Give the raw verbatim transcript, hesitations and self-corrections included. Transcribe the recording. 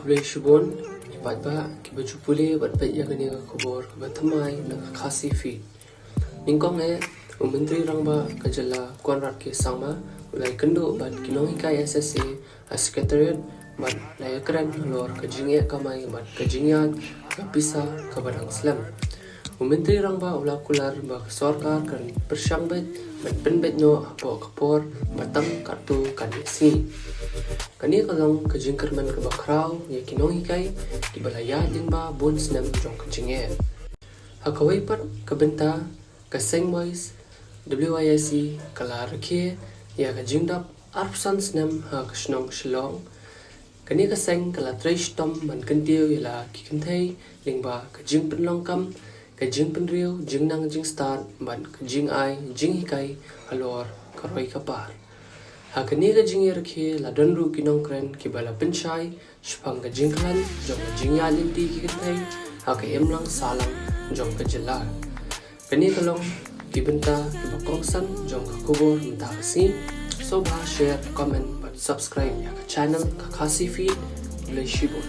Khublei shibun ïa ki paidbah kiba ju pule bad peit ïa kane ka khubor kaba thymmai na ka Khasi Feed. Nyngkong eh, u Myntri Rangbah ka jylla Conrad K Sangma u la ïakynduh bad ki nonghikai S S A ha Secretariat bad la ïakren halor ka jingeh kamai bad ka jingïaid ka pisa kaba dang slem. U Myntri Rangbah u la kular ba ka sorkar kan pyrshang beit ban pynbeit noh hapoh ka por ba tang katto katne sngi. Kane ka long ka jingkyrmen kaba khraw ïa ki nonghikai kiba la ïaid lyngba bun snem jong ka jingeh. Ha kawei pat ka bynta, ka seng Boys W Y S E ka la rakhe ïa ka jingdap arphew san snem ha ka shnong Shillong. Kane ka seng ka la trei shitom ban kyntiew ïa la ki kynthei lyngba ka jingpynlong kam, ka jingpynriew jingnang jingstad bad ka jingai jinghikai halor ka roi ka par. Ha kane ka jingïarakhe la don ruh ki nongkren kiba la pynshai shaphang ka jingkhlaiñ jong ka jingïaid lynti ki kynthei ha ka imlang sahlang jong ka jylla. Kane ka long ki bynta kiba kongsan jong ka khubor mynta ka sngi. Sngewbha share, comment bad subscribe ïa ka channel ka Khasi Feed. Khublei shibun.